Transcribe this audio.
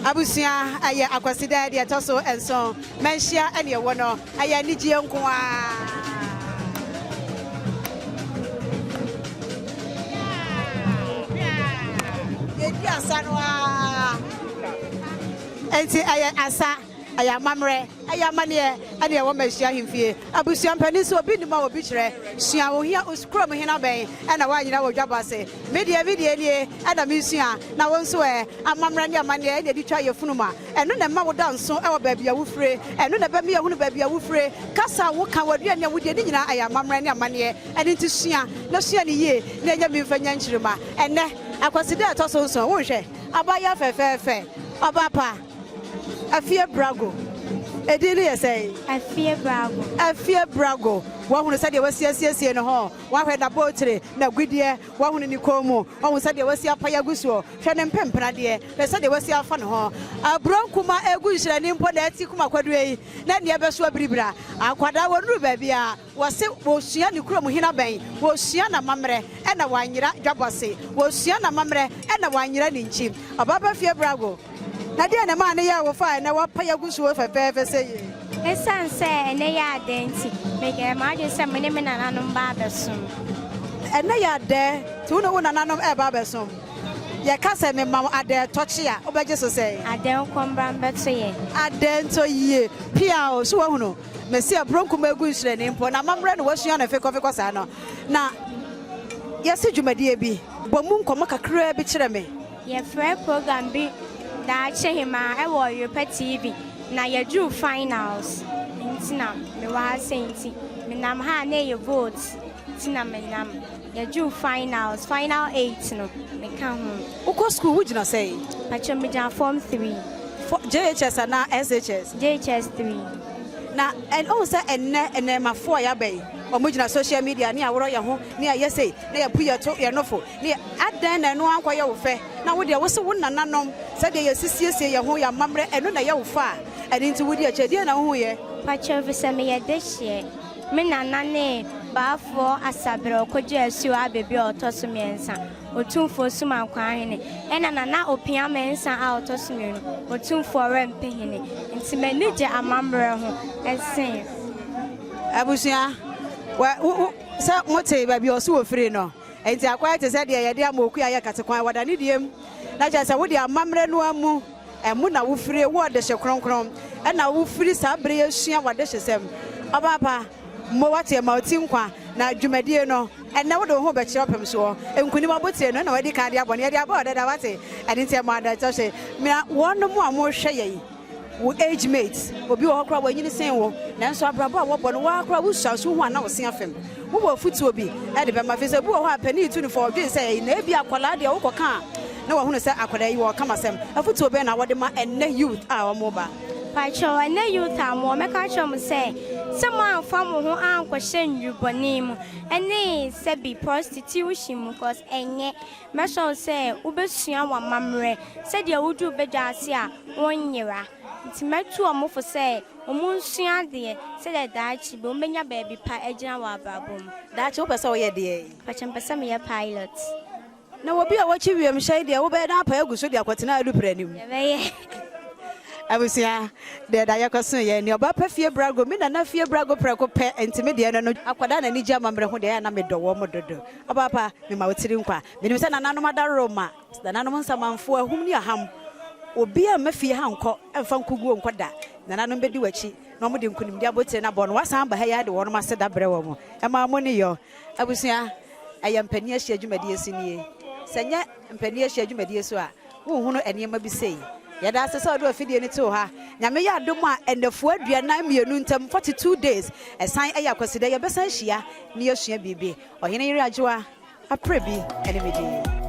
Abusua, ɛyɛ Akwasida deɛ ɛtɔ so nson. Manhyia ɛne ɛwɔ no, ɛyɛ anigyeɛ nko ara. Yɛdi asa no ara. Enti ɛyɛ asa, ɛyɛ amammerɛ, ɛyɛ amanneɛ ɛne ɛwɔ Manhyia ahemfie. Abusua mpanin nso obi nim a obi kyerɛ. Sua ohia kurom hene abɛn ɛna woanyera wɔ dwabɔ ase. Me deɛ me deɛ nie ɛna mesua, na wo nso ɛ? Amammerɛ ne amanneɛ ɛna ɛde twa yafunu ma. Ɛno na ɛma woda nso wɔ baabi a wofire. Ɛno na ɛbɛma yɛahunu baabi a wofire. Kasa a woka, w'aduane a wodie, ne nyinaa ɛyɛ amammerɛ ne amanneɛ. Ɛno nti sua, na sua no yie, na ɛnyɛ me mfa nya nkyirimma. Ɛnnɛ, Akwasida a ɛtɔ so nson, wonhwɛ, abaayewa fɛfɛɛfɛ, ɔbaa pa, Afie Brago. Edin no yɛ sɛn? Afie Brago. Afie Brago. Woahunu sɛdeɛ wasi asiesie ne ho? Woahwɛ n'abotire, n'agudeɛ, woahunu ne kɔn mu, woahu sɛdeɛ wasi apae agu soɔ? Hwɛ ne mpempenadeɛ, hwɛ sɛdeɛ wasi afa ne ho. Aburoo nkumaa regu nhyerɛnne mpo na ɛte kum akwaduo yi, na nea ɛbɛso abiribira. Akwadaa, wɔnnuru baabiara. Wɔse wɔresua ne kurom hene abɛn, wɔresua n'amammerɛ na wanyera dwabɔ ase, wɔresua n'amammerɛ na wanyera ne nkyi. Ɔbaa pa fie brago, na deɛn na ɛmaa no yɛɛ wo fɛ a ɛnnɛ woapae agu soɔ fɛfɛɛfɛ sɛ yei? Esiane sɛ ɛnnɛ yɛ adɛɛ nti, meyɛɛ m'adwene sɛ me ne me nananom ba abɛsom. Ɛnnɛ yɛ adɛɛ nti wo ne wo nananom reba abɛsom. Yɛka sɛ mema wo adɛɛ tɔkye a, wobɛgye so sɛn? Adɛɛ nkɔ mmra mbɛto yɛn. Adɛɛ ntɔ yie. Piaw! So woahunu? Mese aburo nkumaa gu nhyerɛnee mpo, na amammerɛ na wɔasua no fekɔfekɔ saa no. Na yɛse dwumadie bi, bɔ mu nkɔmmɔ kakraa bi kyerɛ me. Yɛfrɛ program bi Daakye Hemaa ɛwɔ Europa TV na yɛduru finals nti na mewɔ ha sei nti menam ha a na ɛyɛ vote nti na menam. Yɛduru finals, final 8 no meka ho. Wokɔ school wogyina sɛn? Pakyɛ megyina form 3. JHS anaa SHS? JHS 3. Na wohu sɛ ɛnnɛ nnɛɛmafoɔ a yɛaba yi, wɔn gyina social media ne yɛaworɔ yɛn ho ne yɛayɛ sei ne yɛapu yɛn to yɛn nofo ne yɛ adɛn na ɛno ankɔyɛ wo fɛ na wo deɛ wo se wo nananom sɛdeɛ yɛsi siesie yɛn ho yɛn amammerɛ ɛno na ɛyɛ wo fɛ a ɛno nti wodi akyire deɛn na wohuiɛ? Pakyɛ efisɛ meyɛ dehyeɛ. Me nana ne Baafoɔ Asaberɛ Ɔkɔgye Asuo Abɛbi a ɔtɔ so mmiɛnsa, Otumfoɔ Sumankwaa Hene, ɛna Nana Opia Mensah a ɔtɔ so mmienu, Otumfoɔ Wɛmpe Hene. Nti m'ani gye amammerɛ ho sen. Abusua, wɔ, wo, wo, sɛ mote baabi a ɔse wɔfiri no, enti akɔyɛ te sɛ deɛ yɛde ama okua yɛ katekwan, wɔda ne deɛ mu, na kyerɛ sɛ wode amammerɛ no ara mu. Ɛmo na wofiri, wo ɔdehye kronkron, ɛna wofiri saa bere yi asua w'adehyesɛm. Ɔbaa pa, mo wate ɛma wo ti nkwa, na dwumadie no, ɛnnɛ wode wo ho rebɛkyerɛ ɔpem soɔ. Nkunim abotire no, ɛna wadi kan de abɔ no, yɛde abɔ wo dada, wate? Ɛno nti ɛma adɔtɔhye. Na wɔnom a wɔrehwɛ yɛn, wo age mates, obi wɔ hɔ koraa wanyini sen wo, nanso abrabɔ a wɔbɔ no, wo ara koraa wosua nso wohu a na wo se afem. Wowɔ afotuo bi de bɛma? Firi sɛ obi wɔ hɔ a panin tu no fo a ɔdwene sɛ ɛyi na ebia akwadaa deɛ wokɔka a na wahunu sɛ akwadaa yi wɔreka m'asɛm. Afotuo bɛn na wɔde ma ɛnnɛ youth a wɔreba? Pakyɛw, ɛnnɛ youth a mowɔ, mɛka akyerɛ mo sɛ, sɛ moamfa mo ho ankɔhyɛ nnurubɔne mu ne sɛbi prostitution mu cause ɛnyɛ. Mɛsrɛ wo sɛ wobɛsua w'amammerɛ sɛdeɛ woduru badwa ase a wonyera. Nti mɛtu wɔn fo sɛ Wɔnsua adeɛ sɛdeɛ daakye bi wɔbɛnya baabi pa agyina wɔ abrabɔ mu. Daakye wopɛ sɛ woyɛ deɛn? Mpakyɛ mepɛ sɛ meyɛ pilot. Na obi a wakyi wiemhyɛn deɛ wobɛyɛ dɛn apae agu so de akɔtena alupre anim? Yɛbɛyɛ. Abusua, deɛ da yɛkɔso yɛ ne ɔba pa fie brago, me nana fie brago prɛko pɛ, nti me deɛ no no akwadaa na ani gye amammerɛ ho deɛ ɛyɛ a na medɔ wɔn dodo. Ɔbaa pa, mema wo tiri nkwa. Menim sɛ nananom adaworoma. Nananom nsamanfoɔ, ahum ne aham, obiara mma fie ha nkɔ mfa nkoguo nkɔ da. Nananom bɛdi w'akyi na wɔde nkonimdi abotire no abɔ no. Woasan aba ha yi ara de wɔn aseda brɛ wɔn. Ɛmaa mo ne yɔ. Abusua, ɛyɛ mpanin ahyia dwumadie so nie. Sɛ ɛnyɛ mpanin ahyia dwumadie so a, wonhunu nneɛma bi sei. Yɛda ase sɛ wode w'afidie no too ha. Nyame yɛ adom a, nnafua 42 ntam, 42 days, ɛsan yɛ Akwasida, yɛbɛsan ahyia na yɛasua biribi. Ɔhene Yere Adwoa. Aprɛ bi ne me din.